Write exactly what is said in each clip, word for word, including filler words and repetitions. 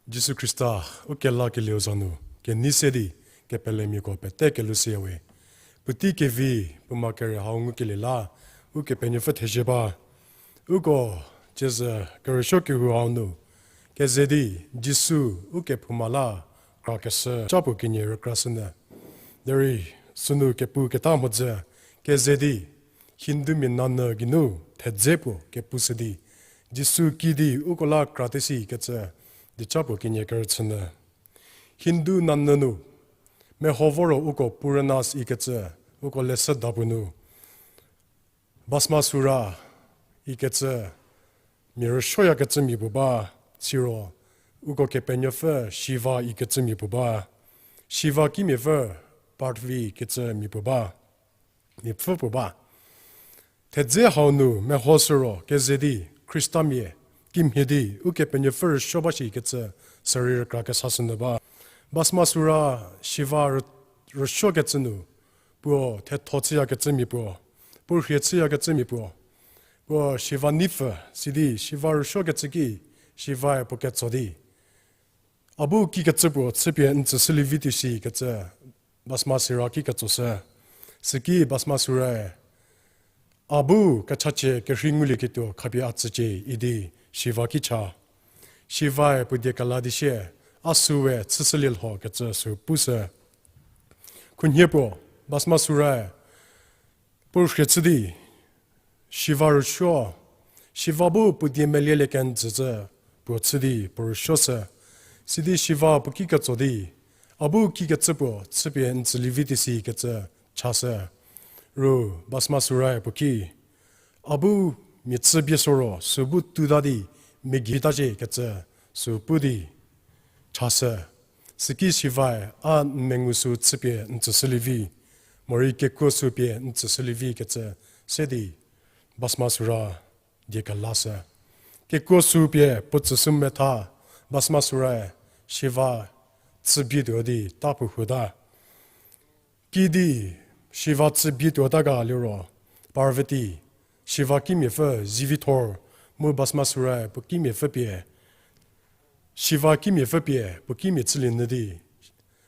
Jisu Khrista, u kelakelieu za nu, kenei se di, kepelemiako pete kelhou shüyawe. Puotei kevi, puoma kere hau ngukelie la, Ukepenuopfü thezie ba. Uko, ciezü kerüsuo kehou hau nu, keze di, Jisu, ukephouma la, krakeshü, ca puo kenie rükrashünyü. Derei, sünu kepu keta mhodzü, keze di, Hindumia nanyü geinu, thedze puo kepushü di, Jisu kiüdi uko la krate shikecü, di ca puo kenie kerüchünyü. Hindu nanyü nu, meho voro uko Puranas ikecü, uko leshüda puo nu, Bhasmasura ikecü, mia rüsuoyakecü mia puo ba, siro, uko kepenuopfü Shiva ikecü mia puo ba, Shiva kimiapfü Parvati kecü mia puo ba, miapfü puo ba. Thedze hau nu mehoshü ro keze di, Khristamia, kimhie di, Ukepenuopfü rüsuo ba shikecü, sürei rükra kesashünyü ba. Bhasmasura Shiva rü-, rüsuokecü nu, puo thetho chüyakecü mia puo, puo rhie chüyakecü mia puo, puo Shiva neipfü, sidi Shiva rüsuokecü ki, Shiva-e puo ketso di, a bu kikecü puo chüpie n tsüshülievi tuo shikecü, Bhasmasura ki ketsoshü. Süki Bhasmasura-e, a bu kechachie kerhei ngulieketuo khapie a tsücie idi Shiva ki cha. Shiva-e puo die kela di sie, a süu we chüshülie lhokecü sü pushü. Khunhie puo, Bhasmasura-e, puo rhie chü di, Shiva rüsuo, Shiva bu puo die melielie kenjücü puo chü di puo rüsuoshü. Sidi Shiva puo ki ketso di, a bu kikecü puo chüpie n tsülievi tuo shikecü chashü. Ru Bhasmasura-e puo ki, a bu mia chü bie soro sü bu tuta di mia gei ta shikecü sü pu di chashü. Süki Shiva-e a n mengu sü chüpie n tsüshülievi, morei kekuo sü pie n tsüshülievi kecü se di Bhasmasura die kelashü. Kekuo sü pie puo tsüshü metha Bhasmasura-e Shiva chübie tuo di ta puo huta. Kiüdi Shiva chübie tuota ga liro, Parvati, Shiva kimiapfü zivithor, mu Bhasmasura-e puo kimiapfü pie, Shiva kimiapfü pie puo kimia chülie nyü di,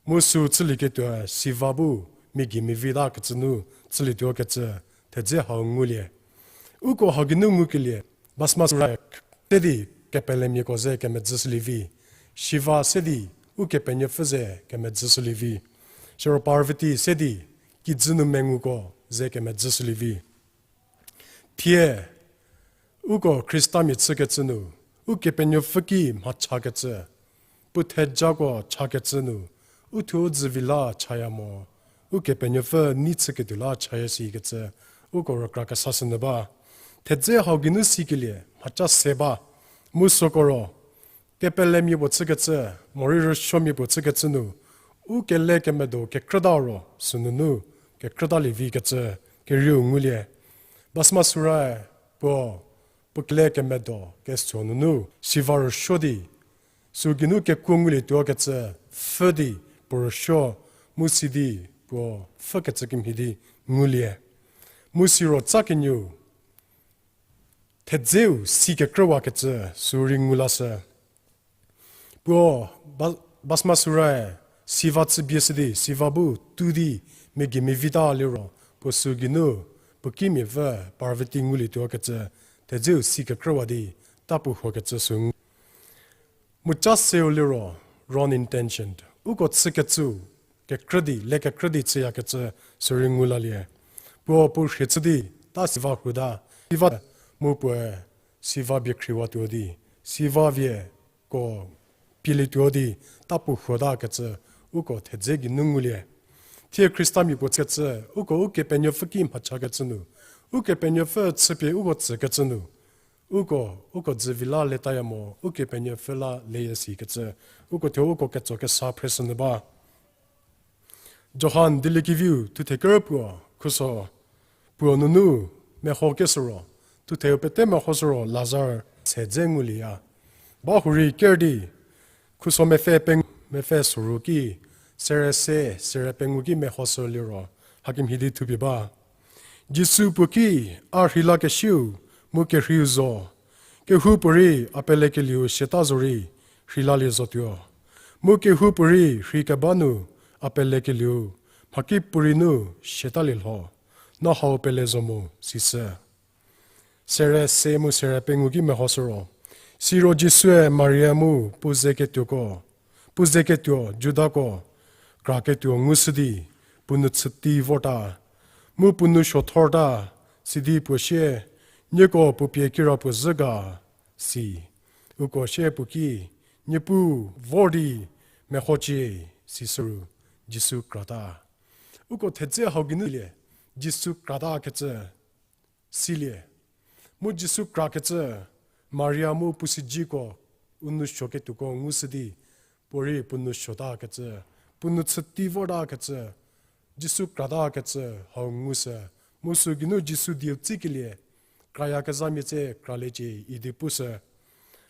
mu sü chülieketuo Shiva bu mia gei mia vi takecü nu chülietuo kecü thedze hau ngulie. Uko hagei nu ngukelie, Bhasmasura-e se di kepelemiako ze kemedzüshülievi, Shiva se di Ukepenuopfü ze kemedzüshülievi, siro Parvati se di kijü nu menguko ze kemedzüshülievi. Thie, uko Khristamia chükecü nu, Ukepenuopfü ki mhachakecü, puo thejako chakecü nu, uthuo u dzüvi la chaya mo, Ukepenuopfü nei chüketuo la chaya shikecü, uko rükra kesashünyü ba. Thedze hau geinu sikelie mhaca se ba, mu süko ro, kepelemia puo chükecü, morei rüsuomia puo chükecü nu, u kele kemedo kekrüta ro sünunu, kekrütalievikecü, kerieu ngulie. Bhasmasura-e puo, puo kele kemedo kesuo nunu Shiva rüsuo di, sü geinu kekuo ngulietuo kecü pfhü di puo rüsuo, mu sidi puo pfhükecü kemhie di ngulie. Mu siro tsa kenieu, thedzeu si kekrüwakecü sü rei ngu lashü. Puo Bha-, Bhasmasura-e Shiva chübie shü di, Shiva bu tu di mia gei mia vita liro, puo sü geinu, puo kimiapfü Parvati ngulietuo kecü, thedzeu si kekrüwa di, ta puo huokecü sü ngu. Mu ca seu liro, wrong intention. Uko chükecü, kekrü di, le kekrü di chüyakecü sü rei ngu lalie. Puo puo rhie chü di, ta Shiva huta, Shiva mu puoe, Shiva bie khriwatuo di, Shiva vieko pielietuo di, ta puo huotakecü, uko thedze geinu ngulie. Thie Khristamia puo chükecü, uko Ukepenuopfü ki mhachakecü nu, Ukepenuopfü chüpie uko tsükecü nu, uko, uko dzüvi la letaya mo, Ukepenuopfü la leya shikecü, uko thuo uko ketso kesa phreshünyü ba. Johan Dieliekeviu thuthe kerü puo, khuso puo nunu meho kesü ro, thutheu pete mehoshü ro Lazar se dze ngulieya. Ba hurei ker di, khuso mepfü peng-, mepfü soru ki, sere se, sere pengou ki mehoshü liro, hakemhie di thupie ba. Jisu puo ki, a rheilakesiu, mu kerheiu zo. Kehoupuorei a pelekelieu siata zorei, rheilalie zotuo. Mu kehoupuorei rhei keba nu a pelekelieu, mhakipuorei nu siatalie lho, no hau pele zo mo, sisü. Sere se mu sere pengou ki mehoshü ro, siro Jisue Maria mu puo ze ketuoko, puo ze ketuo Judako kraketuo ngushü di, puo nou chüti vorta, mu puo nou suothorta, sidi puo sie, Nieko puo pie kirapuo zhü ga, si. Uko sie puo ki, Niepuu vor di mehocie, sisü ru, Jisu krata. Uko thedze hau geinu lie, Jisu kratakecü silie. Mu Jisu krakecü, Maria mu puo siedzeko, u nou suoketuoko ngushü di, puorei puo nou suotakecü, puo nou chüti vortakecü, Jisu kratakecü hau ngushü, mu sü geinu Jisu dieu tsikelie, krayakezhamia tse kralecie idi pushü.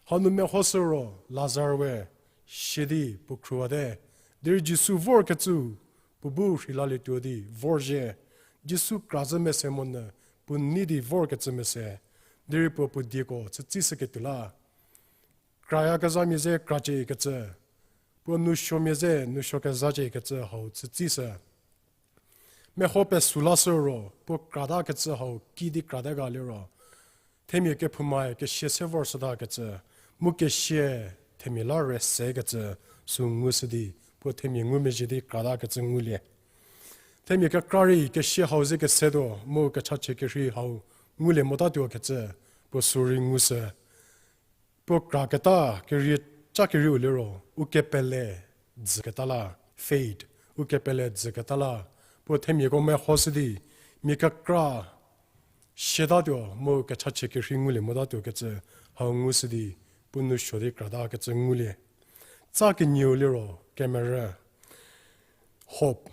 Hanu mehoshü ro Lazar we sie di puo khruwate, derei Jisu vorkecü, puo bu rheilalietuo di vorzhie, Jisu krazhü mese monyü, puo nei di vorkecü mese, derei puo puo dieko chütsishüketuo la. Krayakezhamia ze kraciekecü, puo nou suomia ze nou suokezhaciekecü hau chütsishü. Meho pesu lashü ro, puo kratakecü hau kidi krata ga liro, themia kephoumae kesia se vorshütakecü, mu kesia themia la rei sekecü, sü ngushü di, puo themia ngumezhie di kratakecü ngulie. Themia kekra rei kesia hau ze kesetuo, mu kechachie kerhei hau ngulie motatuokecü, puo sü rei ngushü. Puo kraketa kerie ca kerieu liro, u kepele dzüketa la, faith, u kepele dzüketa la, puo themiako mehoshü di, mia kekra siatatuo mu kechachie kerhei ngulie motatuokecü, hau ngushü di, puo nou suo di kratakecü ngulie. Tsa kenieu liro, kemerü, hope.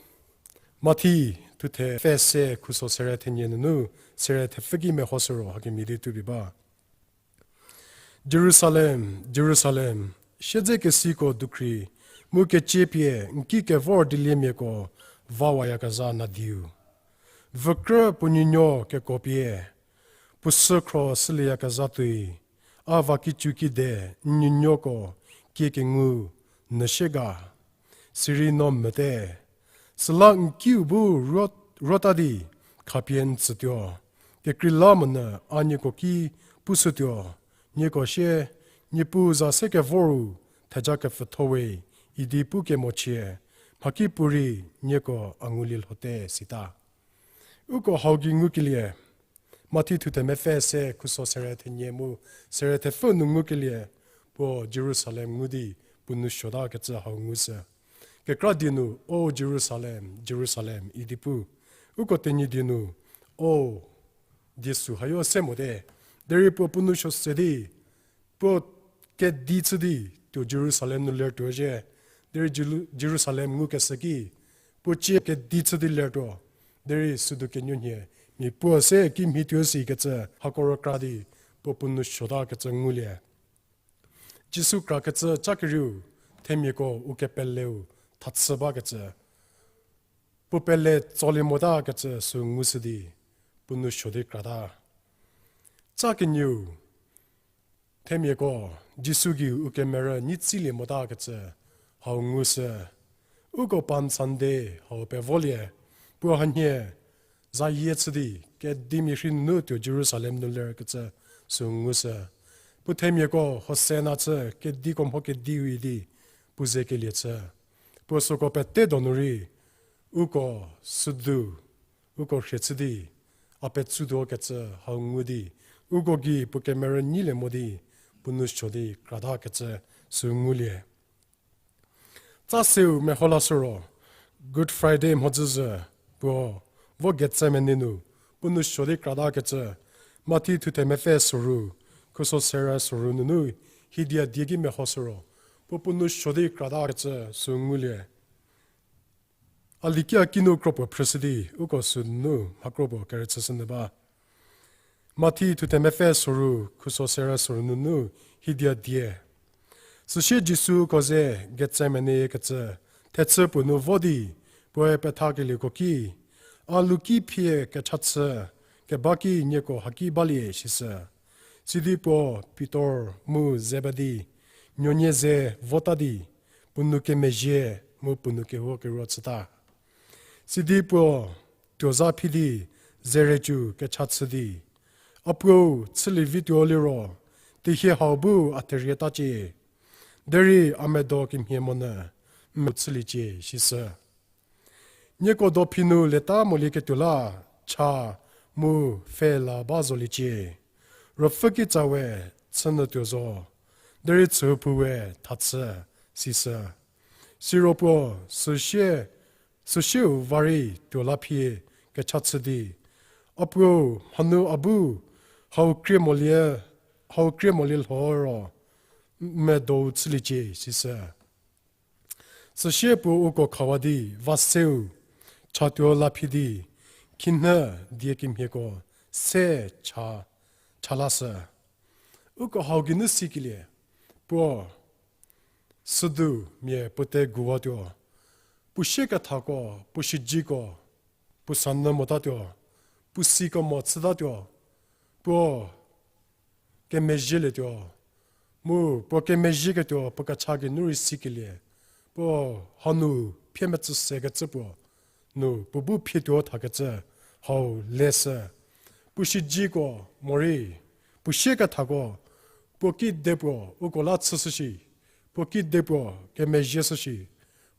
Mathi, thuthe pfü se khuso sere thenie nunu, sere thepfü ki mehoshü ro hakemhie di tuo pie ba. Jerusalem, Jerusalem, siedzekesiko dukhri, mu kecie pie n ki kevor dieliemiako vawayakezha nadiu. Vükrü puo nuonuo keko pie, puo sükhro shülieyakezha tuoi, a va kicükide n nuonuoko kie kengu nyü shie ga. Sirei no mete. Süla n kiu bu ruo-, ruota di khapie n tsütuo. Kekreilamonyü a nieko ki pushütuo. Nieko sie, Niepuu za se kevoru, theja kepfütho we, idi pu kemochie, mhakipuorei nieko a ngulie lhote sita. Uko hau gei ngukelie, Mathi thuthe mepfü se khuso sere thenie mu, sere thepfü nu ngukelie, puo Jerusalem ngu di, puo nou suotakecü hau ngushü. Kekra die nu, O Jerusalem, Jerusalem, idi pu. Uko tenyidie nu, O, die sü hayo se mote. Derei puo puo nou suo se di, puo kedi chü di, tuo Jerusalem nu lertuo zhie. Derei Jeru-, Jerusalem ngukeshü ki, puo cie kedi chü di lertuo. Derei südu kenuonhie, mia puo se kimhie tuo sikecü, hako rükra di, puo puo nou suotakecü ngulie. Jisu krakecü ca kerieu, themiako u kepeleu thachü bakecü, puo pele tsolie motakecü sü ngushü di, puo nou suo di krata. Tsa kenieu, themiako, Jisu gei u kemerü nyi tsilie motakecü, hau ngushü. Uko Palm Sunday hau pevolie, puo hanhie, zayie chü di, kedimia rhei nunu tuo Jerusalem nu lerkecü sü ngushü. Puo themiako Hosana chü, kediko mho kediu idi, puo ze kelie chü. Puo süko pete donu rei, uko südu, uko rhie chü di, a petsutuokecü hau ngu di, uko gei puo kemerü nyilie mo di, puo nou suo di kratakecü sü ngulie. Tsa seu meho lashü ro, Good Friday mhodzü zhü, puo, vo Getsemane nu, puo nou suo di kratakecü, Mathi thuthe mepfü soru, khuso sere soru nunu, hidia die ki mehoshü ro, puo puo nou suo di kratakecü sü ngulie. A likia kinu kro puo phrüshü di, uko sünunu mha kro puo kerüchüshü nyü ba. Mathi thuthe mepfü soru, khuso sere soru nunu, hidia die. Süsie Jisu uko ze Getsemane kecü, thechü puo nu vo di, puoe pethakelieko ki, a luki phie kechachü, keba ki nieko haki balie sisü. Sidi puo Pitor mu Zebedi, nuonie ze vota di, puo nou kemezhie mu puo nou kehuo keruo chüta. Sidi puo tuo za phi di, zerecü kecha chü di, A puou, chülie vituo liro, tehie hau bu a therietacie, derei a medo kemhie monyü, n chüliecie, sisü. Nieko dophi nu leta molieketuo la, cha mu pfhe la ba zoliecie. Ruopfü kitsa we chünyü tuo zo, derei chüphou we thachü, sisü. Siro puo süsie, süsieu va rei tuo la phi kecha chü di, A puou, mhanu a bu hau krie molie, hau krie molie lho ro, n medou chüliecie, sisü. Süsie puo uko khawa di, va seu chatuo la phi di, khinhie die kemhieko se cha, cha lashü. Uko hau geinu sikelie, puo südu mia puo te guwatuo, puo siekethako, puo siedziko, puo sanyü motatuo, puo sikemo chütatuo, puo kemezhielietuo, mu puo kemezhieketuo puo kecha geinu rei sikelie, puo hanu phie metsü sekecü puo nu puo bu phietuo thakecü hau leshü. Puo siedziko morei puo siekethako, puo kidepuo uko la chüshü shi, puo kidepuo kemezhie shü shi,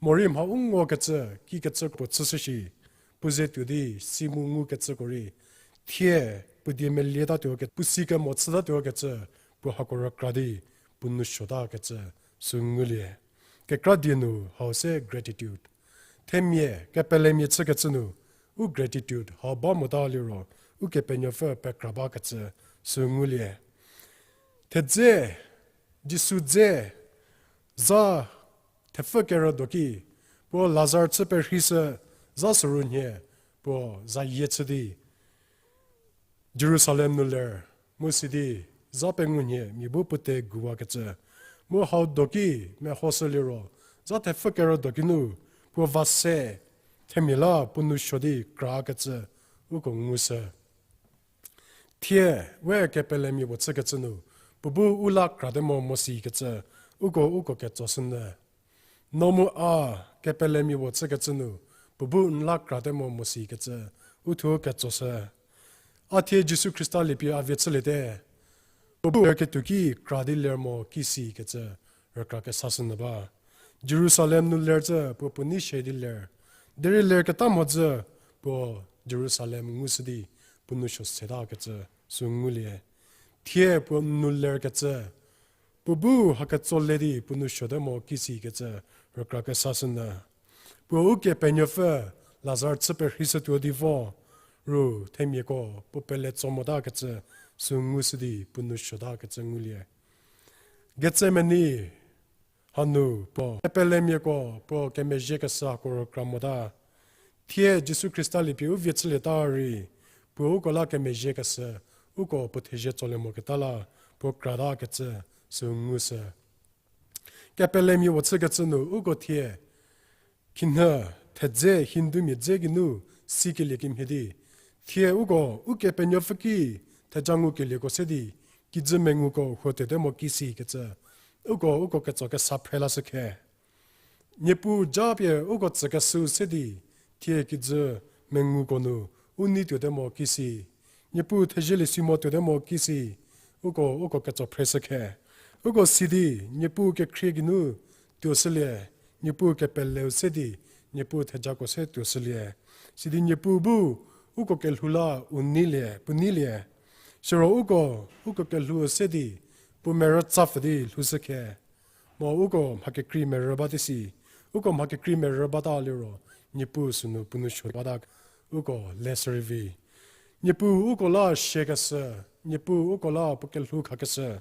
morei mha u ngokecü kikecü puo chüshü shi, puo ze tuo di si mu ngukecüko rei, thie puo die melietatuo ke, puo sikemo chütatuo kecü, puo hako rükra di puo nou suotakecü sü ngulie. Kekra die nu hau se gratitude. Themia kepelemia chükecü nu, u gratitude hau ba mota liro, Ukepenuopfü pekra bakecü sü ngulie. Thedze, Jisu dze, za thepfü kerüdo ki, puo Lazar chü perheishü, za süru nhie, puo zayie chü di Jerusalem nu ler, mu sidi za pengou nhie mia bu puo te guwakecü. Mu hau do ki mehoshü liro, za thepfü kerüdo ki nu, puo va se, themia la puo nou suo di krakecü, uko ngushü. Thie, we kepelemia puo chükecü nu, puo bu u la krate mo mo sikecü, uko uko ketsoshünyü. No mu a kepelemia puo chükecü nu, puo bu n la krate mo mo sikecü, uthuo ketsoshü. A thie Jisu Khrista liepie a vie chüliete, puo bu lerketuo ki kra di ler mo ki sikecü, rükra kesashünyü ba. Jerusalem nu ler cü puo puo nei shie di ler. Derei lerketa mhodzü puo Jerusalem ngushü di puo nou suo setakecü sü ngulie. Thie puo n nu lerkecü, puo bu haketso le di puo nou suote mo ki sikecü, rükra kesashünyü. Puo Ukepenuopfü Lazar chü perheishütuo di vo, ru themiako puo pele tso motakecü sü ngushü di puo nou suotakecü ngulie. Getsemani hanu puo kepelemiako puo kemezhiekeshü hako rükra mota. Thie Jisu Khrista liepie u vie chülieta rei, puo uko la kemezhiekeshü, uko puo thezie tsolie moketa la, puo kratakecü sü ngushü. Kepelemia puo chükecü nu uko thie, khinhie, thedze Hindumia dze geinu sikelie kemhie di, thie uko Ukepenuopfü ki theja ngukelieko se di, kijü menguko huo tuote mo ki sikecü, uko uko ketso kesa phre lashü khe. Niepuu japie uko tsükeshüu se di, thie kijü menguko nu u nei tuote mo ki si, Niepuu thezielie si mo tuote mo ki si, uko uko ketso phreshü khe. Uko si di, Niepuu kekhrie geinu tuoshülie, Niepuu kepeleu se di, Niepuu thejako se tuoshülie. Sidi Niepuu bu uko kelhou la u neilie, puo neilie. Siro uko, uko kelhou se di, puo merü tsapfü di lhoushü khe. Mo uko mha kekrei merü bate si, uko mha kekrei merü bata liro, Niepuu sünu puo nou suo bata, uko leshü rei vi. Niepuu uko la siakeshü, Niepuu uko la puo kelhou khakeshü,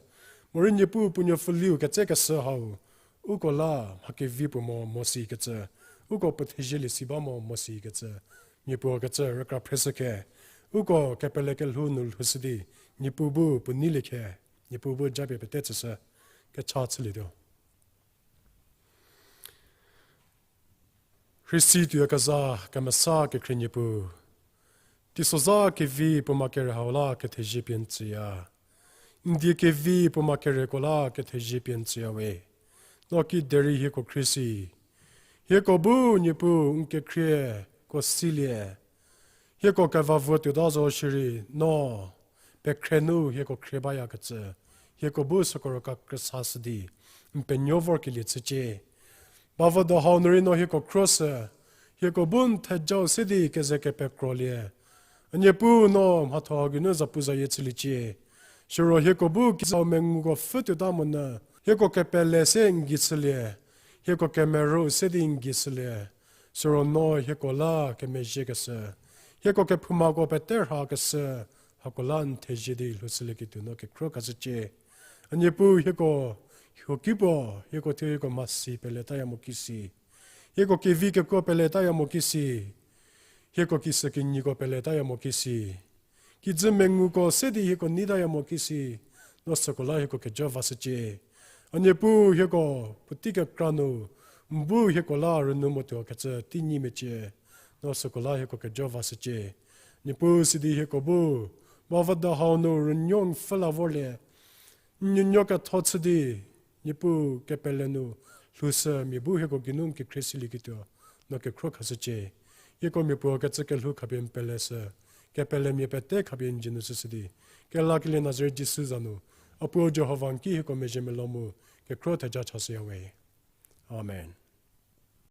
morei Niepuu puo nuopfüliu ketsekeshü hau, uko la mha kevi puo mo mo sikecü, uko puo thezielie si ba mo mo sikecü, Niepuu kecü rükra phreshü khe, uko kepele kelhou nu lhoushü di, Niepuu bu puo neilie khe, Niepuu bu japie pete tsüshü, kecha chülietuo. Rhisi tuoyakezha kemesa kekhrie Niepuu, teisozha kevi puo ma kere hau la kethezie pie n tsüya. N die kevi puo ma kereko la kethezie pie n tsüya we. No kiderei hieko khrie si. Hieko bu Niepuu n kekhrieko silie. Hieko keva vo tuota zo shierei no pekhre nu hieko khrie bayakecü, hieko bu süko rüka kesa shü di n penuo vorkelie chücie. Bavüdo hau nu rei no hieko khro sü, hieko bu n thejau se di keze kepekrolie. A Niepuu, no mhatho geinu zapuzayie chüliecie. Siro hieko bu kizau menguko pfhü tuota monyü, hieko kepele se n gei chülie, hieko kemerü se di n gei chülie. Siro no hieko la kemezhiekeshü, hieko kephoumako pete rhakeshü, hako la n thezie di lhoushülieketuo no kekhro khashücie. A Niepuu, hieko huoki puo, hieko thuo hieko mhasi peletaya mo kisi, hieko kevi kekuo peletaya mo kisi, hieko kisükinyiko peletaya mo kisi, kijü menguko se di hieko neitaya mo kisi, no süko la hieko kejo vashücie. A Niepuu, hieko puotei kekra nu n bu hieko la rünyü motuo kecü tei nyi mecie, no süko la hieko kejo vashücie. Niepuu, sidi hieko bu bavüdo hau nu rünuo n pfhü la vorlie, n nuonuo ketho chü di, Niepuu, kepele nu lhoushü mia bu hieko geinu n kekhrie silieketuo no kekhro khashücie. Hieko mia puo kecü kelhou khapie n peleshü, kepelemia pete khapie n dzie nu shüshü di, kelakelie Nazaret Jisu za nu, a Puo Jihova n ki hieko mezhie melou mu kekhro theja chashüya we. Amen.